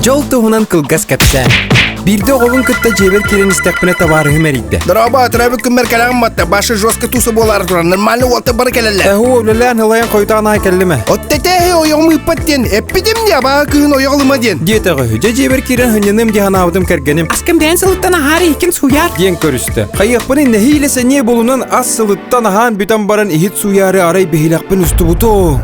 Дьол туһунан кылгас кэпсээн. Биирдэ оҕобун кытта дьиэбэр киирэн истэхпинэ табаарыһым эрийдэ. Дорообо, төрөөбүт күммэр кэлэҕин батта, башы жестко туса буолаары турар, нормально уолта бары кэлэллэр. Эһу үлэлээн ылайан хойутаан аай кэллим ээ. Оттэтээһи ойоҕум ыыппат диэн, эппитим дии, абааһы кыыһын ойох ылыма диэн. Диэтэҕэ үһү. Дьэ дьиэбэр киирэн хынньаныам дии санаабытым кэргэним. Аскым бэйэн сылыттан аһаар иһиккин сууйаар. Диэн көрүстэ. Хайыахпыный нэһиилэ сэниэ булунан ас сылыттан аһаан бүтэн баран иһит сууйаары арай биһилэхпин устубутум.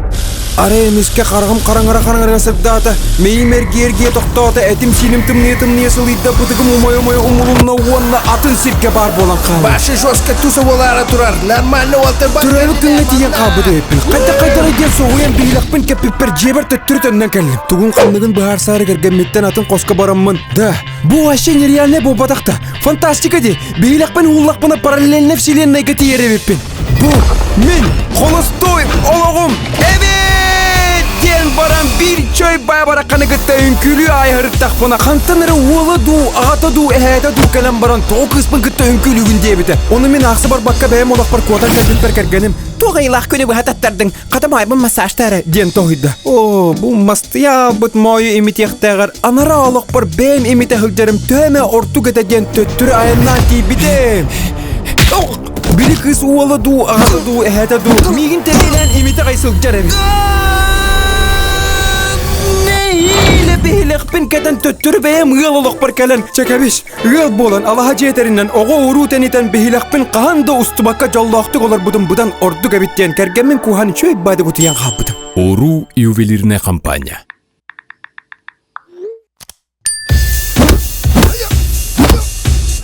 Арай эмискэ хараҕым хараҥара-хараҥара сырдаата, мэйиим эргийэ-эргийэ тохтоото, этим-сииним тымныйа-тымныйа сылыйда, бытыгым умайа-умайа умулунна уонна атын сиргэ баар буолан хаалла. Башы жестко туса буолаары турар, нормально уолтар бар. Төрөөбүт күҥҥэ тиийэн хаалбыт эбиппин. Хайдах-хайдарай диэн соһуйан биһилэхпин кэппиппэр дьиэбэр төттөрү төннөн кэллим. Тугун ханныгын быһаарсаары кэргэммиттэн атын хоско бараммын, да, бу вообще нереальнай буолбатах да, фантастика дии, биһилэхпин ууллахпына параллельнай вселеннайга тиийэр эбиппин. Бу мин холостуой олоҕум эбит диэн баран биир чөй баабарахханы кытта үҥкүүлүү аайыһырыттахпына хантан эрэ уола дуу, аҕата дуу, эһээтэ дуу кэлэн баран тоҕо кыыспын кытта үҥкүүлүүгүн диэбитэ. Ону мин аахса барбакка бэйэм олохпор куотан кэлбиппэр кэргэним Туох айылаах күнү быһа таттардыҥ, хата моойбун массажта эрэ. диэн тоһуйда. Оо, бу мастыйаабыт моойу имитиэхтээҕэр анараа олохпор бэйэм имитэ сылдьарым төһө эмэ ордук этэ диэн төттөрү айаннаан тиийбитим. Били кыыс уола дуу, аҕата дуу, эһээтэ дуу миигин тэбиэлээн имитэ аҕай сылдьар эбит. Нэһиилэ биһилэхпин кэтэн төттөрү бэйэм ыал олохпор кэлэн, чэ кэбис, ыал буолан алаһа дьиэтэринэн оҕо-уруу тэнитэн биһилэхпин хаһан да устубакка дьоллоохтук олорбутум быдан ордук эбит диэн кэргэммин кууһан үчүгэй баады утуйан хаалбытым. Уруу ювелирная компания.